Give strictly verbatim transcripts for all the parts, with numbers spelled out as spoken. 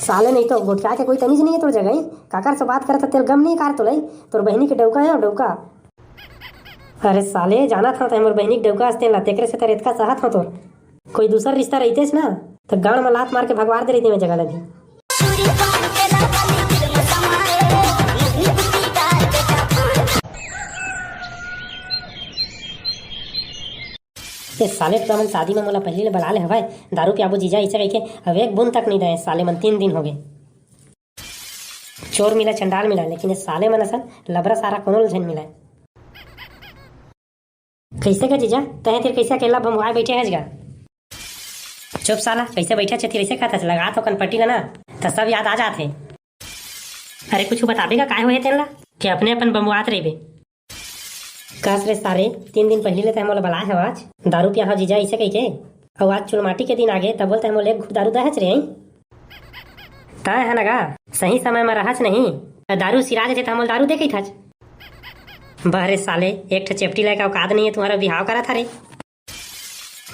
साले नहीं तो गोठिया के कोई तमीज नहीं है तोर जगह। काकर से बात करत तेल गम नहीं कार तोलई। तोर बहिनी के डौका है डौका। अरे साले, जानत हंव तैं मोर बहिनी के डौका हस तेन ला, तेकरे से तेरे इतका चाहत हंव तोर। कोई दूसर रिश्ता रहितेस ना, त गांड म लात मार के भगवार दे रहिते मैं जगह लगी। ए साले, टुरा मन शादी म मोला पहिली ले बला ले हवय, दारू पियाबो जीजा, अइसे कहिके अब एक बूंद तक नइ दे साले मन, तीन दिन होगे। चोर मिला, चंडाल मिला, लेकिन ए साले मन असन लबरा सारा कोनो ल झन मिलय। कइसे का जीजा, तैं तीर कइसे अकेल्ला बमुआय बइठे हस गा? चुप साला, कइसे बइठे छे तीर अइसे कहत हस, लगा तो कनपट्टी ला ना, त सब याद आ जात हे। अरे कुछु बताबे का काय होहे तेन ला, कि अपने अपन बमुआत रहिबे। कस रे सारे, तीन दिन पहिली ले तैं मोला बलाय हवच, दारू पिया हव जीजा अइसे कहिके, अउ आज चुलमाटी के दिन आगे, तब बोल तैं मोला एक घूंट दारू दहच रे, हई? तैं ह न गा, सही समय म रहच नहीं, त दारू सिरा जथे त मोला दारू दे कहिथच। बह रे साले, एक ठो चेपटी लायक औकात नहीं है, तुम्हारा बिहाव करा था रे।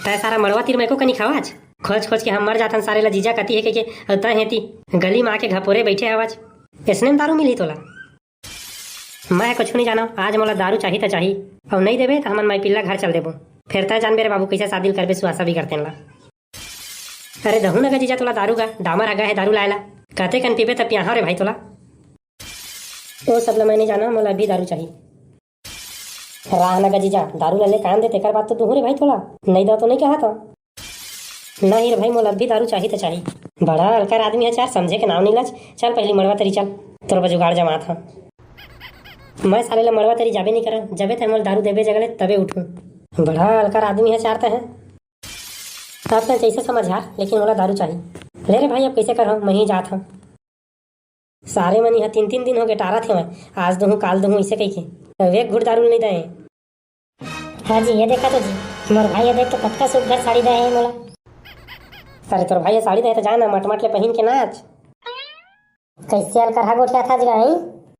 तैं सारा मड़वा तीर में को कनी खवाच, खोज खोज के हम मर जाथन सारे ला जीजा कती है कहिके, अउ तैं हेती गली में आके घपोरे बइठे हवच, इसने में दारू मिली तोला? मैं कुछु नहीं जानव, आज मोला दारू चाही त चाही, अउ नहीं देबे त हमन माई पिल्ला घर चल देबो। फेर तैं जानबे रे बाबू, कइसे शादी ल करबे सुहासा भी करते ला। अरे दहू न गा जीजा तोला दारू गा, डामर हगा है दारू लायला। कते कन पीबे त पियाहव रे भाई तोला। ओ सब ल मैं नहीं जानव, मोला अभी दारू चाही। राह न गा जीजा, दारू ला ले कान दे, तेकर बाद तो दुहू रे भाई तोला। नहीं दव तो नहीं कहा था। नहीं रे भाई, मोला अभी दारू चाही त चाही। बड़ा अलकर आदमी है यार, समझे के नाव नहीं लच। चल पहली मड़वा तरी चल, तोर बर जुगाड़ जमात हंव। मैं साले ला मड़वा तरी जाबे नहीं करंव, जबे तैं मोला दारू देबे जगह ले तबे उठूं। बड़ा अलकर आदमी है यार तैं। अब तैं जैसे समझ यार, लेकिन मोला दारू चाही। ले रे भाई, अब कैसे करहूं, मैं ही जात हंव। सारे मन इहाँ तीन तीन दिन होगे टारत हेवय, आज दुहूं काल दुहूं इसे कहिके। अब एक घुट दारू नइ दय। हाँ जी, ये देखा तो जी, मोर भाई ये देख तो कतका सुग्घर साड़ी दे हे मोला। अरे तोर भाई ये साड़ी दे हे त जा ना, मटमट ले पहिन के नाच। कैसे अलकरहा गोठियाथस गा, हई?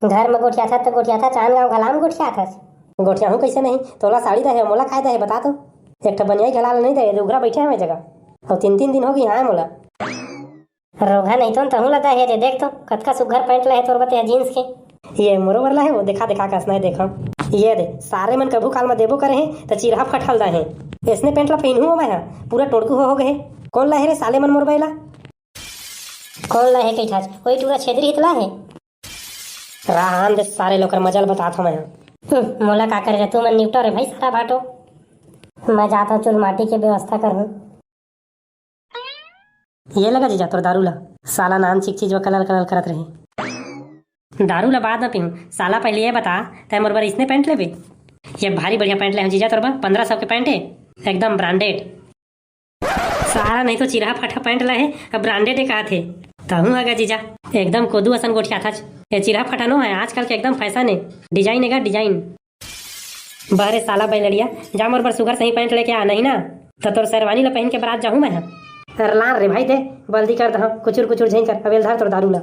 घर म गोठियाथस त गोठियाथस, चांद गांव घला म गोठियाथस। गोठियाहूं कैसे नहीं, तोला साड़ी दे हे, मोला काय दे हे बता तो। एक ठो बनियाई घला ल नइ दे, उघरा बैठे हवय जगह। अउ तीन तीन दिन होगे आय मोला। रोगहा नहीं तो तहूं ला दे हे रे, देख तो कतका सुग्घर पैंट ला हे तोर बर ते ह जींस के। ये मोरो बर ला हे, वो देखा देखा कस नहीं देखा। ये दे, सारे मन कभू काल म देबो करे हे त चिरहा फटहा ल दे हे। अइसने पैंट ला पहिनहूं मैं ह, पूरा टोड़कू हो हो गे हे। कोन ला हे रे साले मन मोर बर ला? कोन ला हे कहिथस? ओई टूरा छेदरी हित ला हे। राहन दे सारे लोकर मजा ल बतात हंव मैं ह। हम्म, मोला का करे रे, तुमन निपटो रे भाई सारा भाटो। मैं जात हंव चुलमाटी के व्यवस्था करहूं। ये ले गा जीजा तोर दारू ला। साला नान चिक चीज व कलर कलर करत रही। दारू ला बाद म पीहूं, साला पहले ये बता, तैं मोर बर इसने पैंट लेबे? ये भारी बढ़िया पैंट ले हंव जीजा तोर बर, पंद्रह सौ के पैंट हे, एकदम ब्रांडेड। साला नहीं तो चिरहा फटहा पैंट ले हे, अब ब्रांडेड हे कहत हे। तहूं ह गा जीजा, एकदम कोदू असन गोठियाथच। ये चिरहा फटहा नो हे, आजकल के एकदम फैशन हे, डिजाइन हे गा डिजाइन। बहरे साला बैलड़िया, जा मोर बर सुघर सही पैंट लेके आ, नहीं ना त तोर शेरवानी ल पहिन के बरात जाहूं मैं ह। अरे लान रे भाई दे, बल्दी कर दहूं, कुचुर कुचुर झइन कर, अबेल धर तोर दारू ल।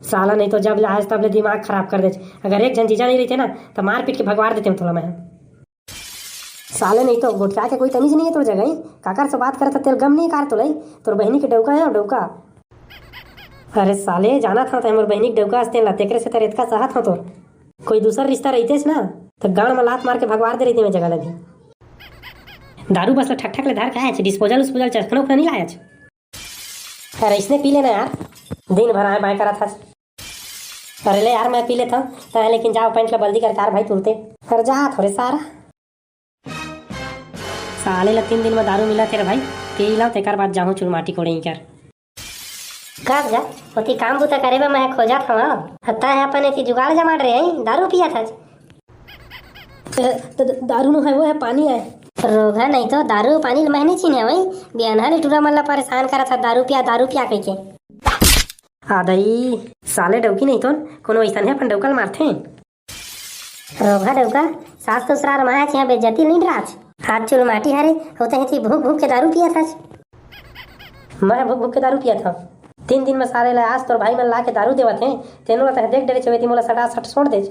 साला नहीं तो जब ले आयस तब ले दिमाग खराब कर देच। अगर एक झन जीजा नहीं रहिते ना त मार पीट के भगवार देते तोला मैं ह। साले नहीं तो गोठिया के कोई तमीज नहीं है तोर जगह, काकर से बात करत तेल गम नहीं कार तोलई, तोर बहिनी के डौका है डौका। अरे साले, जानत हंव तैं मोर बहिनी के डौका हस तेन ला, तेकरे से तेरे इतका चाहत हंव तोर। कोई दूसर रिश्ता रहितेस ना, त गांड म लात मार के भगवार दे रहिते मैं जगह लगी। दारू बस ल ठक ठक ले धर के आयच, डिस्पोजल उस्पोजल चखना उखना नहीं लायच। अरे इसने पी लेना यार, दिन भर आए बाएं करत हस। अरे ले यार, मैं पी लेथंव, तैं लेकिन जाव पैंट ल बल्दी कर कार भाई तुरते। अरे जा थोरे सारा। साले ल तीन दिन म दारू मिलत हे रे भाई, पी लव तेकर बाद जाहूं चुलमाटी कोड़े इंकर। कस गा, ओती काम बुता करे बर मैं खोजत हवं। तैं ह अपन एती जुगाड़ जमाड़ रे, हई? दारू पियत हस। त, त, त, दारू नो है, वो है, पानी है। रोगहा नहीं तो दारू पानी ल मैं नहीं चिन्हे वही। बियानहा ले टूरा मन ला परेशान करत हस, दारू पिया, दारू पिया कहिके। आ दई, साले डौकी नहीं तो कोनो अइसन है, अपन डौका ल मारथे। रोगहा डौका, सास ससुरार माया चिया बेइज्जती नहीं डराच। हाथ चुलमाटी हरे, होते हैं ती भूख भूख के दारू पियत हस। मैं भूख भूख के दारू पियत हंव। तीन दिन में सारे ला आज तोर भाई मन ला के दारू देवत हे, तेनो ला तह देख डरे चवेती मोला सटा सट छोड़ देच।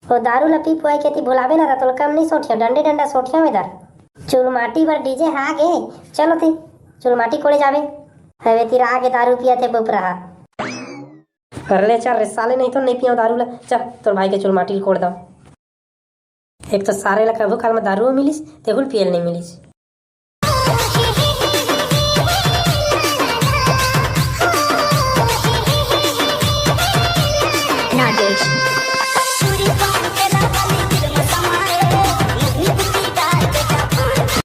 ओ दारू ला पी पुआई के ती भुलाबे ना, त तोला कम नहीं सोटिया, डंडे डंडा सोटिया में दर। चुलमाटी बर डीजे हा गे, चलो ती चुलमाटी कोड़े जाबे। हवे तिरा आके दारू पिया थे बोपरा। अरे ले चल रे साले, नहीं तो नहीं पिया दारू ला। चल तोर भाई के चूल माटी ल कोड़ दो। एक तो सारे ला कभू काल में दारू मिलिस, तेहुल पियल नहीं मिलिस। Nagesh.